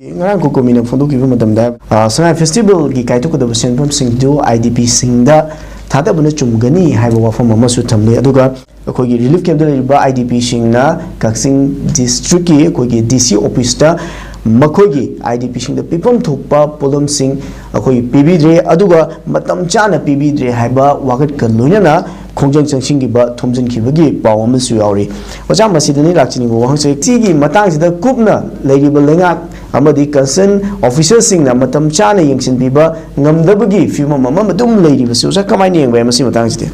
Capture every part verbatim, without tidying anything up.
ꯉꯔꯥꯡ ꯀꯣꯀꯣꯃꯤꯅ ꯐꯣꯡꯗꯣꯛꯈꯤꯕ ꯃꯇꯝꯗ, ꯑ, ꯁꯉꯥꯏ ꯐꯦꯁꯇꯤꯚꯦꯜꯒꯤ ꯀꯥꯏꯊꯣꯛꯀꯗꯕ ꯁꯦꯟꯐꯝꯁꯤꯡꯗꯨ IDPꯁꯤꯡꯗ ꯊꯥꯗꯕꯅ ꯆꯨꯝꯒꯅꯤ ꯍꯥꯏꯕ ꯋꯥꯐꯝ ꯑꯃꯁꯨ ꯊꯝꯂꯤ꯫ ꯑꯗꯨꯒ ꯑꯩꯈꯣꯏꯒꯤ relief campꯇ ꯂꯩꯔꯤꯕ IDPꯁꯤꯡꯅ ꯀꯛꯆꯤꯡ districtꯀꯤ ꯑꯩꯈꯣꯏꯒꯤ DC officeꯇ ꯃꯈꯣꯏꯒꯤ IDPꯁꯤꯡꯗ ꯄꯤꯐꯝ ꯊꯣꯛꯄ ꯄꯣꯠꯂꯝꯁꯤꯡ ꯑꯩꯈꯣꯏ ꯄꯤꯕꯤꯗ꯭ꯔꯦ, ꯑꯗꯨꯒ ꯃꯇꯝ ꯆꯥꯅ ꯄꯤꯕꯤꯗ꯭ꯔꯦ ꯍꯥꯏꯕ ꯋꯥꯀꯠꯀ ꯂꯣꯏꯅꯅ ꯈꯣꯡꯖꯪ ꯆꯪꯁꯤꯟꯈꯤꯕ, ꯊꯣꯝꯖꯤꯟꯈꯤꯕꯒꯤ ꯄꯥꯎ ꯑꯃꯁꯨ ꯌꯥꯎꯔꯤ꯫ ꯑꯣꯖꯥ, ꯃꯁꯤꯗꯅꯤ ꯂꯥꯛꯆꯅꯤꯡꯕ ꯋꯥꯍꯪꯁꯦ, ꯁꯤꯒꯤ ꯃꯇꯥꯡꯁꯤꯗ ꯀꯨꯞꯅ ꯂꯩꯔꯤꯕ ꯂꯩꯉꯥꯛ ꯑꯃꯗꯤ concern officerꯁꯤꯡꯅ ꯃꯇꯝ ꯆꯥꯅ ꯌꯦꯡꯁꯤꯟꯕꯤꯕ ꯉꯝꯗꯕꯒꯤ ꯐꯤꯕꯝ ꯑꯃ ꯑꯗꯨꯝ ꯂꯩꯔꯤꯕꯁꯤ, ꯑꯣꯖꯥ, ꯀꯃꯥꯏꯅ ꯌꯦꯡꯕ ꯌꯥꯏ ꯃꯁꯤ ꯃꯇꯥꯡꯁꯤꯗꯤ?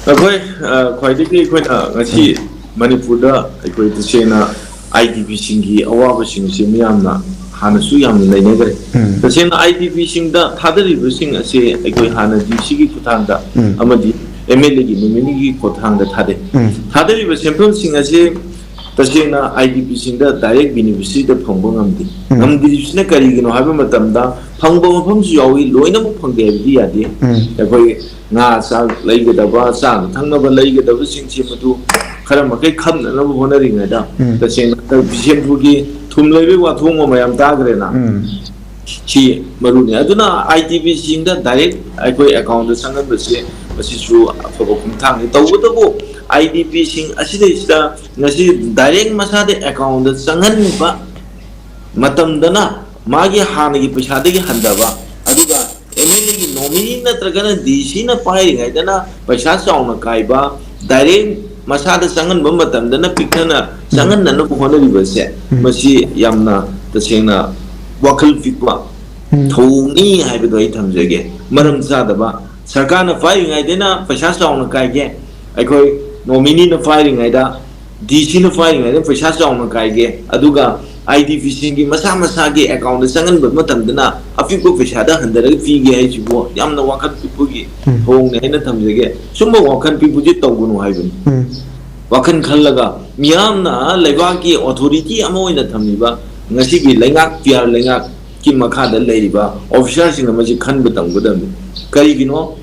ꯑꯩꯈꯣꯏ, ꯑ, ꯈ꯭ꯋꯥꯏꯗꯒꯤ ꯑꯩꯈꯣꯏꯅ ꯉꯁꯤ ꯎꯝ꯫ ꯃꯅꯤꯄꯨꯔꯗ ꯑꯩꯈꯣꯏ ꯇꯁꯦꯡꯅ IDPꯁꯤꯡꯒꯤ ꯑꯋꯥꯕꯁꯤꯡꯁꯤ ꯃꯤꯌꯥꯝꯅ ꯍꯥꯟꯅꯁꯨ ꯌꯥꯝꯅ ꯅꯩꯅꯈ꯭ꯔꯦ꯫ ꯎꯝ꯫ ꯇꯁꯦꯡꯅ IDPꯁꯤꯡꯗ ꯊꯥꯗꯔꯤꯕꯁꯤꯡ ꯑꯁꯤ ꯑꯩꯈꯣꯏ ꯍꯥꯟꯅ DCꯒꯤ ꯈꯨꯠꯊꯥꯡꯗ ꯎꯝ꯫ ꯑꯃꯗꯤ MLAꯒꯤ ꯅꯣꯃꯤꯅꯤꯒꯤ ꯈꯨꯠꯊꯥꯡꯗ ꯊꯥꯗꯩ꯫ ꯎꯝ꯫ ꯊꯥꯗꯔꯤꯕ ꯁꯦꯟꯐꯝꯁꯤꯡ ꯑꯁꯤ ꯇꯁꯦꯡꯅ IDPꯁꯤꯡꯗ direct beneficiaryꯗ ꯐꯪꯕ ꯉꯝꯗꯦ꯫ ꯎꯝ꯫ ꯉꯝꯗ꯭ꯔꯤꯕꯁꯤꯅ ꯀꯔꯤꯒꯤꯅꯣ ꯍꯥꯏꯕ ꯃꯇꯝꯗ, ꯐꯪꯕ ꯃꯐꯝꯁꯨ ꯌꯥꯎꯏ, ꯂꯣꯏꯅꯃꯛ ꯐꯪꯗꯦ ꯍꯥꯏꯕꯗꯤ ꯌꯥꯗꯦ꯫ ꯎꯝ꯫ ꯑꯩꯈꯣꯏ ꯉꯥ ꯆꯥꯛ ꯂꯩꯒꯗꯕ, ꯆꯥꯅ ꯊꯛꯅꯕ ꯂꯩꯒꯗꯕꯁꯤꯡꯁꯤ ꯃꯗꯨ ꯈꯔ ꯃꯈꯩ ꯈꯝꯅꯅꯕ ꯍꯣꯠꯅꯔꯤꯉꯩꯗ, ꯎꯝ꯫ ꯇꯁꯦꯡꯅ ꯕꯤꯁꯦꯝꯄꯨꯔꯒꯤ ꯊꯨꯝ ꯂꯩꯕꯒꯤ ꯋꯥꯊꯣꯛ ꯑꯃ ꯃꯌꯥꯝ ꯇꯥꯈ꯭ꯔꯦꯅ꯫ ꯎꯝ꯫ ꯁꯤ ꯃꯔꯨꯅꯤ꯫ ꯑꯗꯨꯅ IDPꯁꯤꯡꯗ direct ꯑꯩꯈꯣꯏ accountꯗ ꯆꯪꯍꯟꯕꯁꯦ, ꯃꯁꯤꯁꯨ ꯑꯐꯕ ꯈꯣꯡꯊꯥꯡꯅꯤ꯫ ꯇꯧꯕꯇꯕꯨ IDPꯁꯤꯡ ꯑꯁꯤꯗꯩꯁꯤꯗ ꯉꯁꯤ direct ꯃꯁꯥꯗ accountꯗ ꯆꯪꯍꯟꯕ ꯃꯇꯝꯗꯅ ꯃꯥꯒꯤ ꯍꯥꯟꯅꯒꯤ ꯄꯩꯁꯥꯗꯒꯤ ꯍꯟꯊꯕ, ꯑꯗꯨꯒ MLAꯒꯤ nominee ꯅꯠꯇ꯭ꯔꯒꯅ DCꯅ ꯄꯥꯏꯔꯤꯉꯩꯗꯅ ꯄꯩꯁꯥ ꯆꯥꯎꯅ ꯀꯥꯏꯕ, direct ꯃꯁꯥꯗ ꯆꯪꯍꯟꯕ ꯃꯇꯝꯗꯅ ꯄꯤꯛꯊꯅ ꯎꯝ꯫ ꯆꯪꯍꯟꯅꯅꯕ ꯍꯣꯠꯅꯔꯤꯕꯁꯦ, ꯎꯝ꯫ ꯃꯁꯤ ꯌꯥꯝꯅ ꯇꯁꯦꯡꯅ ꯋꯥꯈꯜ ꯄꯤꯛꯄ ꯎꯝ꯫ ꯊꯧꯑꯣꯡꯅꯤ ꯍꯥꯏꯕꯗꯣ ꯑꯩ ꯊꯝꯖꯒꯦ꯫ ꯃꯔꯝ ꯆꯥꯗꯕ, ꯁꯔꯀꯥꯔꯅ ꯄꯥꯏꯔꯤꯉꯩꯗꯅ ꯄꯩꯁꯥ ꯆꯥꯎꯅ ꯀꯥꯏꯒꯦ, ꯑꯩꯈꯣꯏ nomineeꯅ ꯄꯥꯏꯔꯤꯉꯩꯗ, DCꯅ ꯄꯥꯏꯔꯤꯉꯩꯗ ꯄꯩꯁꯥ ꯆꯥꯎꯅ ꯀꯥꯏꯒꯦ, ꯑꯗꯨꯒ IDPꯁꯤꯡꯒꯤ ꯃꯁꯥ ꯃꯁꯥꯒꯤ accountꯗ ꯆꯪꯍꯟꯕ ꯃꯇꯝꯗꯅ ꯑꯄꯤꯛꯄ ꯄꯩꯁꯥꯗ ꯍꯟꯊꯔꯒ ꯄꯤꯒꯦ ꯍꯥꯏꯁꯤꯕꯨ ꯌꯥꯝꯅ ꯋꯥꯈꯜ ꯄꯤꯛꯄꯒꯤ ꯎꯝ꯫ ꯊꯧꯑꯣꯡꯅꯤ ꯍꯥꯏꯅ ꯊꯝꯖꯒꯦ꯫ ꯁꯨꯝꯕ ꯋꯥꯈꯜ ꯄꯤꯛꯄꯁꯤ ꯇꯧꯒꯅꯨ ꯍꯥꯏꯕꯅꯤ꯫ ꯎꯝ꯫ ꯋꯥꯈꯜ ꯈꯜꯂꯒ ꯃꯤꯌꯥꯝꯅ ꯂꯩꯕꯥꯛꯀꯤ authority ꯑꯃ ꯑꯣꯏꯅ ꯊꯝꯂꯤꯕ ꯉꯁꯤꯒꯤ ꯂꯩꯉꯥꯛ, PR ꯂꯩꯉꯥꯛꯀꯤ ꯃꯈꯥꯗ ꯂꯩꯔꯤꯕ officerꯁꯤꯡꯅ ꯃꯁꯤ ꯈꯟꯕ ꯇꯝꯒꯗꯕꯅꯤ꯫ ꯀꯔꯤꯒꯤꯅꯣ?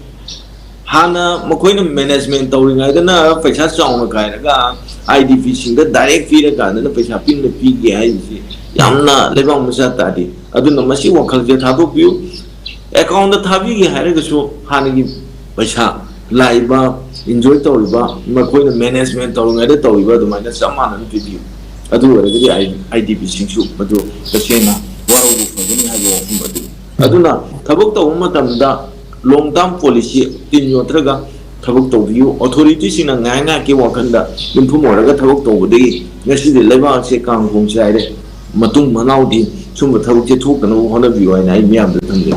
ꯍꯥꯟꯅ ꯃꯈꯣꯏꯅ management ꯇꯧꯔꯤꯉꯩꯗꯅ ꯄꯩꯁꯥ ꯆꯥꯎꯅ ꯀꯥꯏꯔꯒ IDPꯁꯤꯡꯗ direct ꯄꯤꯔꯀꯥꯟꯗꯅ ꯄꯩꯁꯥ ꯄꯤꯛꯅ ꯄꯤꯒꯦ ꯍꯥꯏꯔꯤꯁꯤ ꯌꯥꯝꯅ ꯂꯩꯕꯥꯛ ꯃꯆꯥ ꯇꯥꯗꯦ꯫ ꯑꯗꯨꯅ ꯃꯁꯤ ꯋꯥꯈꯜꯁꯦ ꯊꯥꯗꯣꯛꯄꯤꯌꯨ꯫ ꯑꯦꯀꯥꯎꯟꯗ ꯊꯥꯕꯤꯒꯦ ꯍꯥꯏꯔꯒꯁꯨ ꯍꯥꯟꯅꯒꯤ ꯄꯩꯁꯥ ꯂꯥꯛꯏꯕ, ꯏꯟꯖꯣꯏ ꯇꯧꯔꯤꯕ, ꯃꯈꯣꯏꯅ ꯃꯦꯅꯦꯖꯃꯦꯟ ꯇꯧꯔꯤꯉꯩꯗ ꯇꯧꯔꯤꯕ ꯑꯗꯨꯃꯥꯏꯅ ꯆꯞ ꯃꯥꯟꯅꯅ ꯄꯤꯕꯤꯌꯨ꯫ ꯑꯗꯨ ꯑꯣꯏꯔꯒꯗꯤ ꯑꯥꯏ ꯗꯤ ꯄꯤꯁꯤꯡꯁꯨ ꯃꯗꯨ ꯇꯁꯦꯡꯅ ꯋꯥꯔꯧꯕ ꯐꯒꯅꯤ ꯍꯥꯏꯕ ꯋꯥꯐꯝ ꯑꯗꯨ꯫ ꯑꯗꯨꯅ ꯊꯕꯛ ꯇꯧꯕ ꯃꯇꯝꯗ ꯂꯣꯡ ꯇꯥꯔꯝ ꯄꯣꯂꯤꯁꯤ ꯇꯤꯟ ꯌꯣꯠꯇ꯭ꯔꯒ ꯊꯕꯛ ꯇꯧꯕꯤꯌꯨ꯫ ꯑꯣꯊꯣꯔꯤꯇꯤꯁꯤꯡꯅ ꯉꯥꯏꯍꯥꯛ ꯉꯥꯏꯍꯥꯛꯀꯤ ꯋꯥꯈꯜꯗ ꯌꯨꯝꯐꯝ ꯑꯣꯏꯔꯒ ꯊꯕꯛ ꯇꯧꯕꯗꯒꯤ ꯉꯁꯤꯗꯤ ꯂꯩꯕꯥꯛꯁꯦ ꯀꯥꯡ ꯈꯣꯡ ꯆꯥꯏꯔꯦ, ꯃꯇꯨꯡ ꯃꯅꯥꯎꯗꯤ ꯁꯨꯝꯕ ꯊꯕꯛꯁꯦ ꯊꯣꯛꯇꯅꯕ ꯍꯣꯠꯅꯕꯤꯌꯨ ꯍꯥꯏꯅ ꯑꯩ ꯃꯤꯌꯥꯝꯗ ꯊꯝꯖꯒꯦ꯫